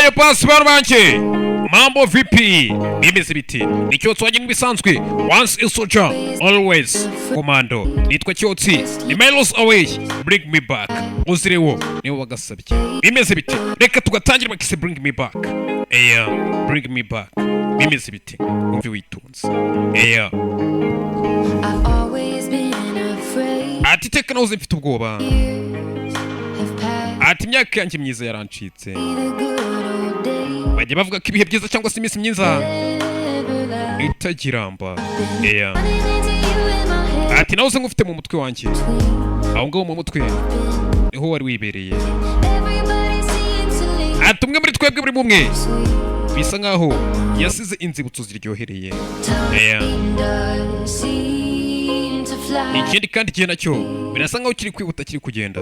Ayo pasi, bantu banjye, mambo vipi? Bimeze biti? Ni Cyotsi wanjye nk'ibisanzwe. Once a soldier, always commando. Nitwa Cyotsi. Ni Miles Away, "Bring Me Back". Uzirewo niwe wagasabye. Bimeze biti? Reka tugatangira. Bakise "Bring Me Back". Eya, "Bring Me Back". Bimeze biti? Umve witonze, eya. I've always been afraid. Ati iteka nahoze mfite ubwoba. Years have passed. Ati imyaka yanjye myiza yarancitse. The good old days Bajya bavuga ko ibihe byiza cyangwa se iminsi myiza never last. itagiramba, eya. Running into you in my head. Ati nahoze ngufite mu mutwe wanjye, aho ngaho mu mutwe niho wari wibereye. Everybody seems to leave. Ati umwe muri twebwe, buri umwe Sweet bisa nkaho yasize inzibutso ziryohereye. time does seem to fly. Ikindi kandi, igihe nacyo birasa nkaho kiri kwihuta, kiri kugenda.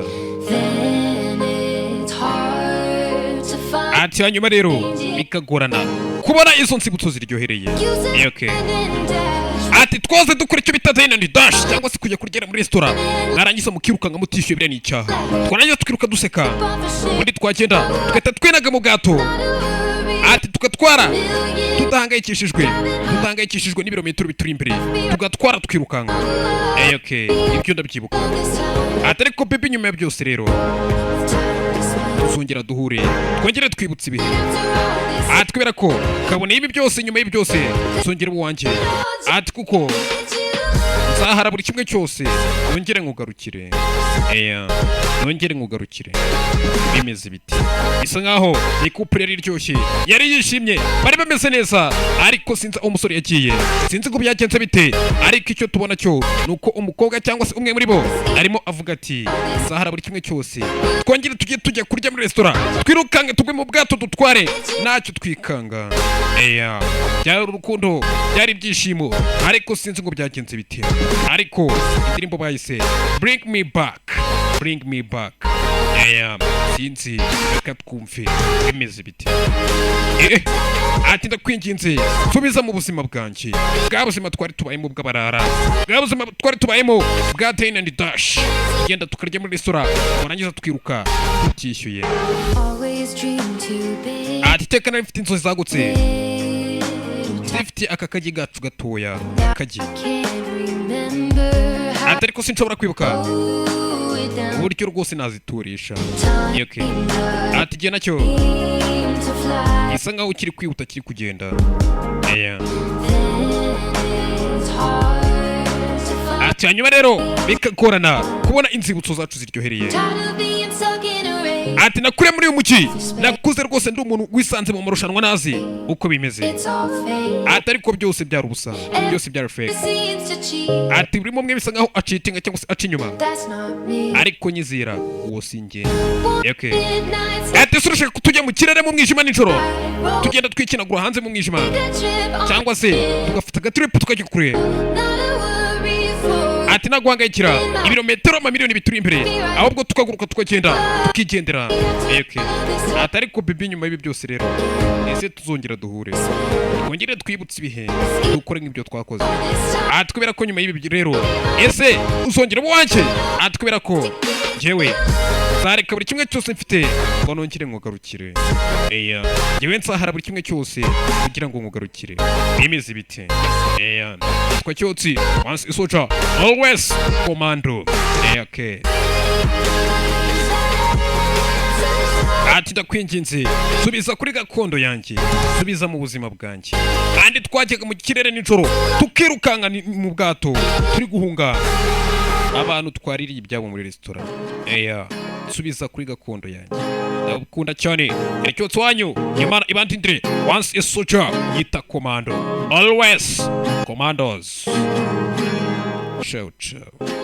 Then it's hard to find. Ati hanyuma rero bikagorana kubona izo nzibutso ziryohereye. You said Okay. and dash. Ati twoze dukora icyo bita dine and dash, cyangwa se kujya kuryera muri resitora, mwarangiza mukirukanka mutishyuye, biriya ni icyaha. Twarangiza tukiruka duseka, ubundi twagenda tugahita twinaga mu bwato. Ati tugatwara tudahangayikishijwe n'ibirometero bituri imbere, tugatwara twirukanka. Okay, ibyo ndabyibuka. Ati ariko baby, nyuma ya byose rero tuzongera duhure, twongere twibutse ibihe. Ati kubera ko kabone ibi byose, nyuma y'ibi byose tuzongera uwanjye. Ati kuko nzahara buri kimwe cyose nongere nkugarukire, eya, nongere nkugarukire. Bimeze biti? Bisa nkaho iyi couple yari iryoshye, yari yishimye, bari bameze neza, ariko sinzi aho umusore yagiye, sinzi ngo byagenze bite. Ariko icyo tubona cyo ni uko umukobwa cyangwa se umwe muri bo arimo avuga ati nzahara buri kimwe cyose, twongere tujye tujya kurya muri resitora, twirukanke tugwe mu bwato, dutware ntacyo twikanga. Eya, byari urukundo, byari ibyishimo, ariko sinzi ngo byagenze bite. Ariko indirimbo bayise "Bring Me Back", "Bring Me Back". Eya, sinzi, reka twumve bimeze bite. Ati ndakwinginze, nsubiza mu buzima bwanjye, bwa buzima twari tubayemo bw'abarara, bwa buzima twari tubayemo bwa dine and dash, tugenda tukarya muri resitora, warangiza tukiruka tutishyuye. Always dream too big. Ati iteka nari mfite inzozi zagutse, zifite aka kagi gacu gatoya kagi. Can't remember how Ati ariko sinshobora kwibuka it down. uburyo rwose naziturisha. Okay. Ati igihe nacyo Seem to fly. gisa nkaho kiri kwihuta, kiri kugenda. Yeah. Then it's hard to find. Ati hanyuma rero bikagorana kubona inzibutso zacu ziryohereye. Tired of being stuck in a race. Ati nakuriye muri uyu mujyi, nakuze rwose ndi umuntu wisanze mu marushanwa, nazi uko bimeze. It's all fake. Ati ariko byose byari ubusa, byose byari fake. Seems to cheat. Ati buri umwe bisa nkaho acheatinga cyangwa se aca inyuma. That's not me. Ariko nyizera, uwo si njye. Okay. Midnight Ati ese urashaka ko tujya mu kirere mu mwijima nijoro, tugenda twikinagura hanze mu mwijima, cyangwa se tugafata agatrip tukajya kure? Not a worry for Ati naguhangayikira ibirometero amamiliyoni bituri imbere, ahubwo tukaguruka tukagenda tukigendera. Okay. Ati ariko baby, nyuma y'ibi byose rero, ese tuzongera duhure, twongere twibutse ibihe, dukore nk'ibyo twakoze? Ati kubera ko nyuma y'ibi rero, ese uzongera uwanjye? Ati kubera ko njyewe nzareka buri kimwe cyose mfite ngo nongere nkugarukire. Eya, njyewe nzahara buri kimwe cyose kugira ngo nkugarukire. Bimeze bite? Eya, twa Cyotsi. Once a soldier, always commando. Eya, okay. Ati ndakwinginze, subiza kuri gakondo yanjye, subiza mu buzima bwanjye, kandi twajyaga mu kirere nijoro tukirukanka mu bwato, turi guhunga abantu twaririye ibyabo muri resitora. Eya, subiza kuri gakondo yanjye. Ndagukunda cyane. Icyotsi wanyu, Imana ibandindire. Once a soldier yita commando, always commandos. Ciao ciao.